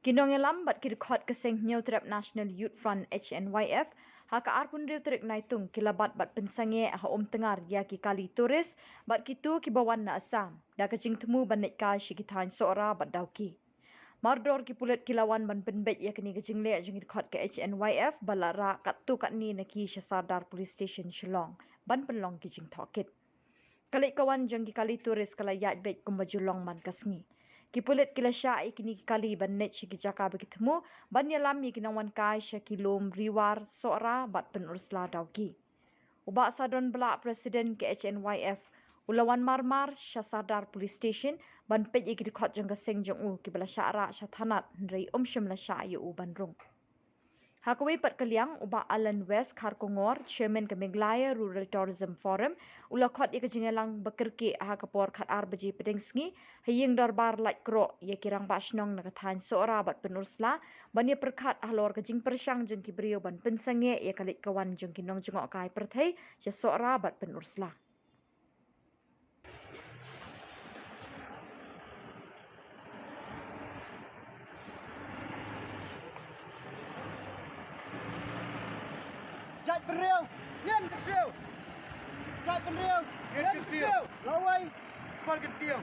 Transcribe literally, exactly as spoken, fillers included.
Ki nongïalam bad ki dkhot ka seng Hynñiewtrep National Youth Front, H N Y F, ha ka arphew hynriew tarik Naitung ki la bat bad pynsangeh ha Umtngar ïa ki kali tourist bad kito kiba wan na Assam da ka jingthmu ban leit kai sha ki thaiñ Sohra bad Dawki. Mardor ki pulit ki la wan ban pynbeit ïa kane ka jingleh jong ki dkhot ka H N Y F ba la rah katto katne na ki sha Sardar Police Station Shillong ban pynlong ki jingtohkit. Ka leit ka wan jong ki kali tourist ka la ïaid beit kumba ju long man ka sngi. Ki pulit ki la shah ïa kine ki kali ban leit sha ki jaka ba ki thmu ban ïalam ïa ki nongwan kai sha ki lum Riwar, Sohra bad Pynursla, Dawki. U Bah Sadon Blah, President ka H N Y F, u la wan marmar sha Sardar Police Station ban peit ïa ki dkhot jong ka seng jong u kiba la shah rah sha thanat, hynrei um shym la shah ïa u ban rung. Ha kawei pat ka liang, u Bah Allan West Kharkongor, Chairman ka Meghalaya Rural Tourism Forum, u la khot ïa ka jingïalang ba kyrkieh ha ka por khatar baje pdeng sngi ha ïing dorbar Laitkroh ïa ki rangbah shnong na ka thaiñ Sohra bad Pynursla ban ïa pyrkhat halor ka jingpyrshang jong ki briew ban pynsangeh ïa ka leit ka wan jong ki nongjngohkai pyrthei sha Sohra bad Pynursla. Jait bynriew ngin kyrsiew. Jait bynriew ngin kyrsiew. Lawei, pal kyntiew.